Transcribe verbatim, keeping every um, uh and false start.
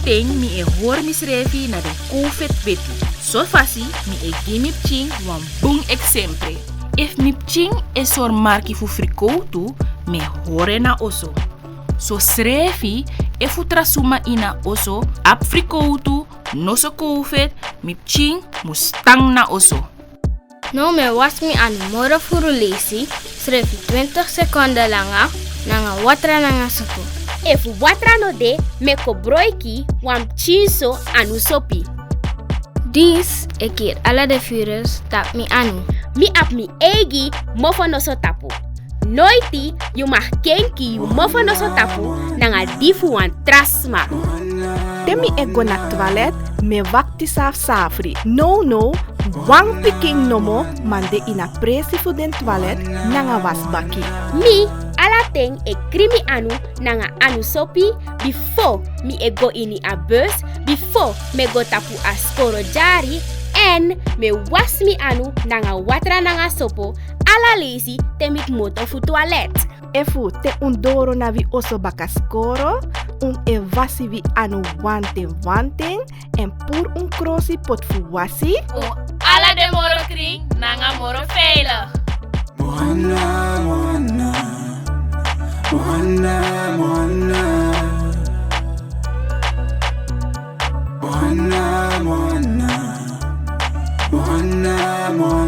Ten mi e hori misrefi na den kowfeti beti. So fasi mi e gi mi pikin wan bun eksempre. Efu mi pikin e sori marki fu frikowtu, mi e hori en na oso. Sosrefi efu tra suma ini a oso abi frikowtu, noso kowfeti, mi pikin mus tan na oso. Now mi e wasi mi anu moro furu leisi, srefi twintig sekonde langa, nanga watra nanga sopo. Efu watra no de, mi e kobroiki wan pikin so anu sopi. Disi e kiri ala den virus tapu mi anu. Mi abi mi eigi mofonoso tapu. Noiti yu mag kenki yu mofonoso tapu nanga di fu wan tra sma. Te mi e go na twalet, mi e wakti safsafri. Nownow, wan pikin nomo man de ini a presi fu den twalet nanga wasbaki. Mi ala ten e krin mi anu nanga anu sopi bifo mi e go ini a bus, bifo mi e go tapu a skoro dyari, èn mi e wasi mi anu nanga watra nanga sopo ala leisi te mi kmoto fu twalet. Efu te un doro na wi oso baka skoro, un e wasi wi anu wanten wanten, èn puru un krosi poti fu wasi. Un ala de moro krin nanga moro veilig. Mohanna, Mohanna, Mohanna, Mohanna. Mohanna, Mohanna, Mohanna, Mohanna.